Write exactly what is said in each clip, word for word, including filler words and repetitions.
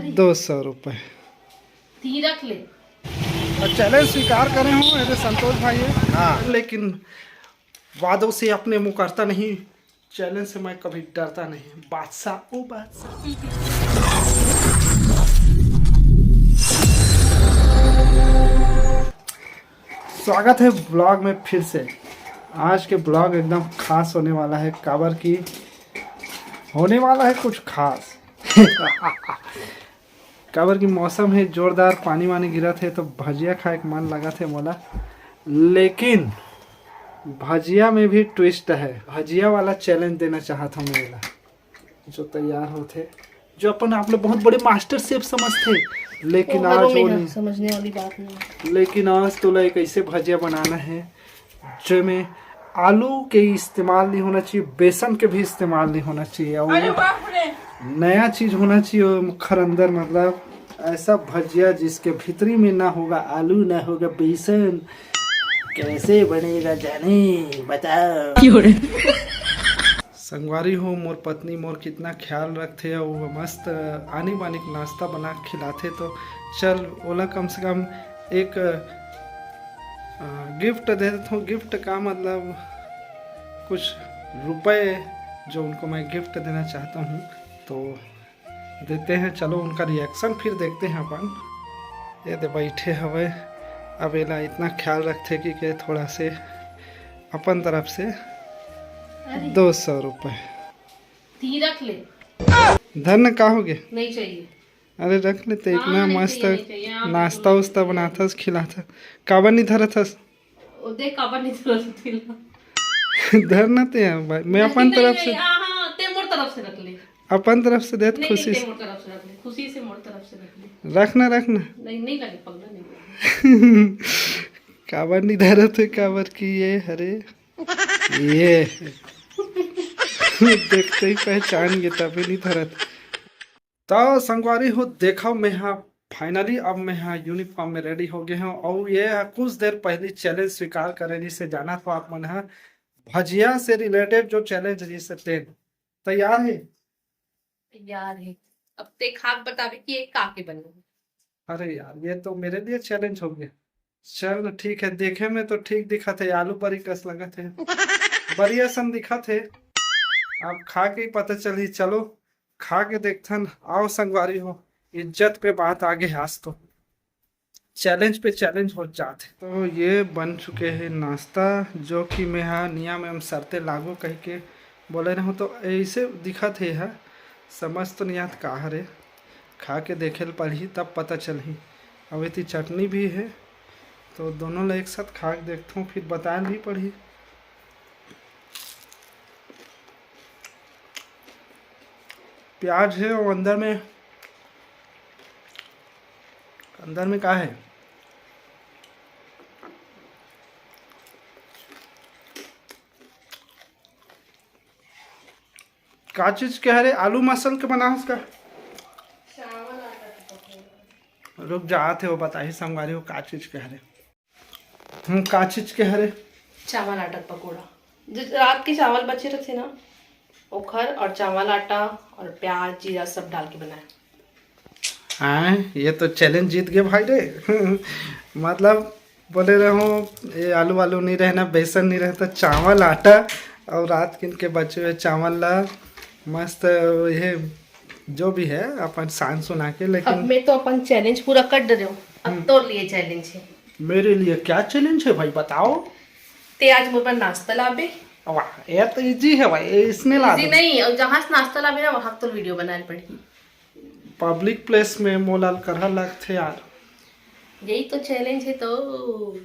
दो सौ रुपये। ती रख ले। और चैलेंज स्वीकार करे हूँ, अरे संतोष भाई है। हाँ। लेकिन वादों से अपने मुकरता नहीं, चैलेंज से मैं कभी डरता नहीं। बादशाह, ओ बादशाह। स्वागत है ब्लॉग में फिर से। आज के ब्लॉग एकदम खास होने वाला है, काबर की होने वाला है कुछ खास। काबर की मौसम है जोरदार, पानी वानी गिरत है, तो भजिया खाए के मन लगत है मोला। लेकिन भजिया में भी ट्विस्ट है, भजिया वाला चैलेंज देना चाहत हूँ मैं एला। जो तैयार होथे, जो अपन आप लोग बहुत बड़े मास्टर शेफ समझथे, लेकिन ओहो, आज नहीं वो ना, नहीं। समझने वाली बात नहीं। लेकिन आज तोला एक ऐसे भजिया बनाना है जेमे आलू के इस्तेमाल नहीं होना चाहिए, बेसन के भी इस्तेमाल नहीं होना चाहिए, और अरे बाप रे। नया चीज होना चाहिए ओखर अंदर, मतलब ऐसा भजिया जिसके भीतरी में ना होगा आलू, ना होगा बेसन। कैसे बनेगा जाने, बताओ। संगवारी हो, मोर पत्नी मोर कितना ख्याल रखथे अउ मस्त आनी बानी के नाश्ता बना के खिलाथे, तो चल ओला कम से कम एक गिफ्ट दे देता हूँ। गिफ्ट का मतलब कुछ रुपए जो उनको मैं गिफ्ट देना चाहता हूँ, तो देते हैं। चलो उनका रिएक्शन फिर देखते हैं अपन। ये दे बैठे हवे, अब एला इतना ख्याल रखथे कि के थोड़ा से अपन तरफ से अरे। दो सौ रुपये। ती रख ले। धर न, का हो गया? नहीं चाहिए। अरे रख लेते, इतना हाँ, नहीं मस्त चाहिए, नहीं चाहिए, हाँ, नाश्ता नहीं उस्ता चाहिए। बनाथस, खिलाथस। काबर नहीं धरत हस? ओ देख, काबर नहीं धरत हस, ती ला। धर न ते यार भाई, मैं नहीं, अपन नहीं, तरफ नहीं, से हाँ, हाँ, ते मोर तरफ से रख ले। अपन तरफ से देत नहीं, खुशी नहीं, से। ते मोर तरफ से रख ले, खुशी से मोर तरफ से रख ले। रख ना, रख ना। नहीं, नहीं लगे, पगला नहीं लगे। काबर नहीं धरत है, काबर की ये हरे, ये देखते ही पहचान गए, तभी नहीं धरत। तो संगवारी हो, देखो मैं हा फाइनली अब मैं हा यूनिफॉर्म में रेडी हो गए हूँ, और ये हा कुछ देर पहली चैलेंज स्वीकार करे, जिसे जाना तो आप मन हा भजिया से रिलेटेड जो चैलेंज, जिससे तेन तैयार है। तैयार है। अब ते खा के बतावे कि ये का के बने। अरे यार, ये तो मेरे लिए चैलेंज हो गया। चल ठीक है, देखे में तो ठीक दिखत है, आलू बरी कस लगत है, बरी असन दिखत है। अब खा के ही पता चलही। चलो खा के देखथन। आओ संगवारी हो, इज्जत पे बात आगे, आज तो चैलेंज पे चैलेंज हो जात है। तो ये बन चुके हैं नाश्ता, जो कि मैं हा नियम एवं शर्तें लागू कह के बोले रहूँ, तो ऐसे दिखत है, हा समझ तो नहीं आत का हरे। खा के देखे ल पड़ही, तब पता चलही। अब एती चटनी भी है, तो दोनों ला एक साथ खा के देखथों, फिर बताए ल भी पड़ही। प्याज है और अंदर में, अंदर में का है? का चीज के हरे? आलू मसल के बना है इसका? रुक जा, आत हे वो बताही संगवारी हो का चीज के हरे। हम्म, का चीज के हरे? चावल आटा पकौड़ा। जो रात के चावल बचे रहते ना, ओखर और चावल आटा और प्याज, जीरा सब डाल के बनाए। हाँ, ये तो चैलेंज जीत गए भाई रे। मतलब बोले रहो, ये आलू वालू नहीं रहना, बेसन नहीं रहता, चावल आटा और रात किन के बचे हुए चावल ला मस्त ये जो भी है अपन सान सुना के, लेकिन अब मैं तो अपन चैलेंज पूरा कर डरे हूँ। अब हम्म। तोर लिए चैलेंज है। मेरे लिए क्या चैलेंज है भाई, बताओ। ते आज मोर बर नाश्ता लाबे। वाह, ये तो इजी है भाई, ये इसने ला इजी दो। नहीं, और जहाँ से नाश्ता लाबे ना, वहाँ तो वीडियो बनाए पड़ही। पब्लिक प्लेस में मोला ल करहा लगथे यार। यही तो चैलेंज है तो।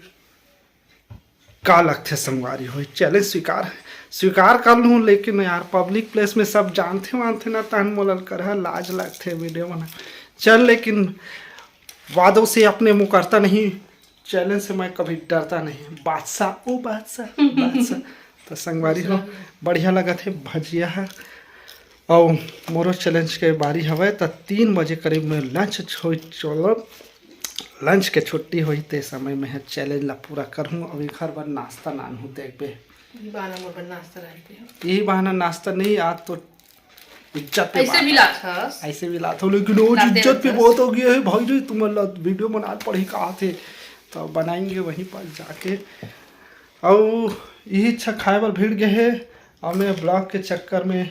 का लगथे संगवारी हो, चैलेंज स्वीकार है, स्वीकार कर लूँ, लेकिन यार पब्लिक प्लेस में सब जानथे वानथे ना, तहन मोला ल करहा लाज लगथे वीडियो बना। चल, लेकिन वादों से अपने मुकरता नहीं, चैलेंज से मैं कभी डरता नहीं। बादशाह, ओ बादशाह, बादशाह। तो संगवारी हो, बढ़िया लगत है भजिया है। और मोरो चैलेंज के बारी हवय, त तीन बजे करीब में लंच छोड़, चलो, लंच के छुट्टी होही, ते समय में है चैलेंज ला पूरा करहूँ। अभी घर बर नाश्ता नानहूँ, देखबे। ई बहाना मोर बर नाश्ता लानते हो। यही बहाना नाश्ता नहीं, आज तो इज्जत पे ऐसे भी लात हस। ऐसे भी लात हो, लेकिन वो इज्जत पे बहुत हो गया है भाई रे, तुमन ला वीडियो बनाए पड़ही कहा थे, तो बनाएंगे वहीं पर जाके। अउ यही इच्छा खाए बर भिड़ गए है, और मैं ब्लॉग के चक्कर में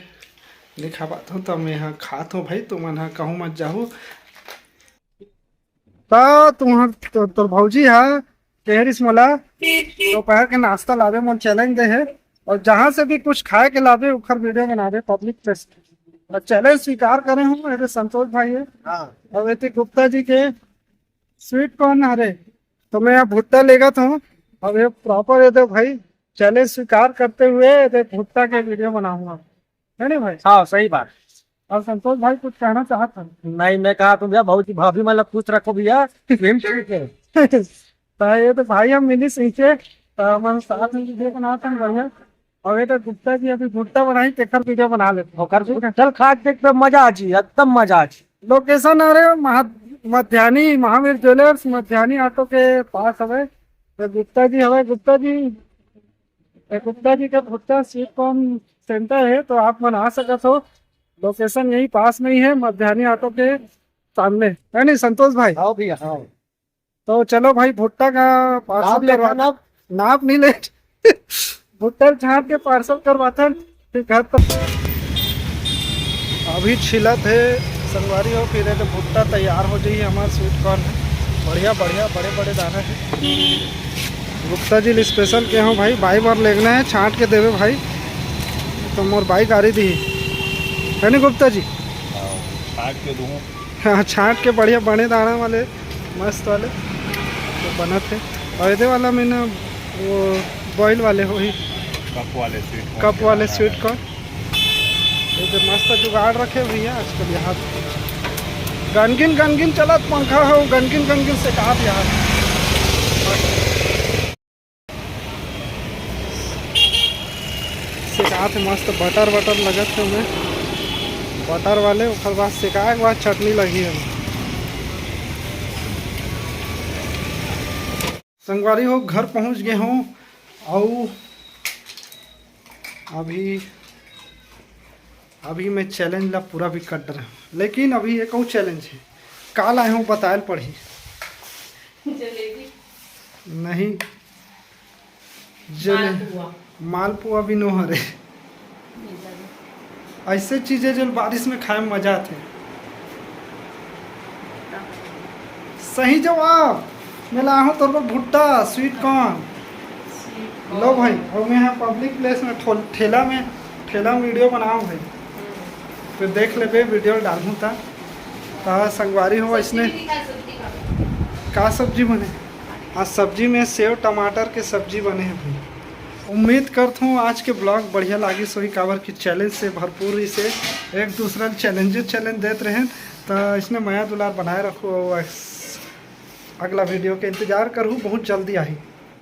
नहीं खा पाता हूँ, तो मैं यहाँ खात हूँ भाई, तुमन ह कहूँ मत जाहू। त तुम्हर तो, तोर भौजी ह कहे रिस मोला दोपहर के नाश्ता लाबे, मोर चैलेंज दे हे, और जहाँ से भी कुछ खाए के लाबे ओखर वीडियो बनाबे पब्लिक पे। और चैलेंज स्वीकार करे हूँ, एदे संतोष भाई है। हाँ। और एती गुप्ता जी के स्वीट कॉर्न हरे, तो मैं यहाँ भुट्टा लेगत हूँ। अब ये प्रॉपर ये दे भाई, चैलेंज स्वीकार करते हुए ये दे भुट्टा के वीडियो बनाऊंगा, है नहीं भाई? हाँ, सही बात। और संतोष भाई कुछ कहना चाहत हन? नहीं, मैं कहा तुम भैया, बहुत ही भाभी मतलब खुश रखो भैया, प्रेम से। तो ये तो भाई हम मिली सीखे, तो हम साथ में वीडियो बनाते हैं बढ़िया। और ये तो गुप्ता जी अभी भुट्टा बनाई, तेकर वीडियो बना लेते हैं। ओकर भी चल खा के देख, मजा आ जी, एकदम मजा आ जी। लोकेशन अरे महा-, मध्यानी महावीर ज्वेलर्स, मध्यानी ऑटो के पास हवे। तो गुप्ता जी हवे, गुप्ता जी, ये गुप्ता जी का भुट्टा स्वीट कॉर्न सेंटर है, तो आप मन आ सकत हो। लोकेशन यही पास में ही है, मध्यानी ऑटो के सामने, है नहीं संतोष भाई? हाँ भैया, हाँ। तो चलो भाई, भुट्टा का पार्सल नाप लेखा करवा, नाप। नाप नहीं ले। भुट्टा छाट के पार्सल करवाथन, फिर घर तक। अभी छिलत है संगवारी हो, फिर ये तो भुट्टा तैयार हो जाइए। हमारा स्वीट कॉर्न है, बढ़िया बढ़िया बड़े बड़े दाना है। गुप्ता जी स्पेशल के हो भाई, बाई बार लेगना है, छाट के देवे भाई, तो मोर बाई गारी दी, है नी गुप्ता जी? हाँ, छाट के दूँ। हाँ, छाट के बढ़िया बने दाना वाले मस्त वाले तो बनत है। और एदे वाला में ना वो बॉयल वाले हो ही, कप वाले स्वीट कॉर्न कप वाले स्वीट कॉर्न। ये तो मस्त जुगाड़ रखे भैया आजकल यहाँ। गनगिन गनगिन चलत पंखा हो, गनगिन गनगिन से कहा यार। सेकात हे मस्त, बटर वटर लगत हे ओमे, बटर वाले। ओकर बाद सेकाए के बाद चटनी लगही हे। संगवारी हो, घर पहुंच गए हों, अउ अभी अभी मैं चैलेंज ला पूरा भी कर डरे हूँ, लेकिन अभी एक अउ चैलेंज है, का लाए हूँ बतायल पड़ही। जलेबी। नहीं, जले मालपुआ। मालपुआ भी नो हरे। ऐसे चीजें जो बारिश में खाए में मजा आथे। सही जवाब। मैं लाहूँ तोर बर भुट्टा, स्वीट कॉर्न। लो भाई, अउ मैं यहाँ पब्लिक प्लेस में ठो-, ठेला में, ठेला में वीडियो बनाऊँ भाई। तो देख लेबे, वीडियो डालूँ ता। ता संगवारी हो, इसने का सब्जी बने? आज सब्जी में सेव टमाटर के सब्जी बने हैं भाई। उम्मीद करत हूँ आज के ब्लॉग बढ़िया लागिस होही, काबर कि चैलेंज से भरपूर इसे एक दूसरा चैलेंज चैलेंज देत रहें, तो इसने मया दुलार बनाए रखो। अगला वीडियो के इंतजार करहू, बहुत जल्दी आही।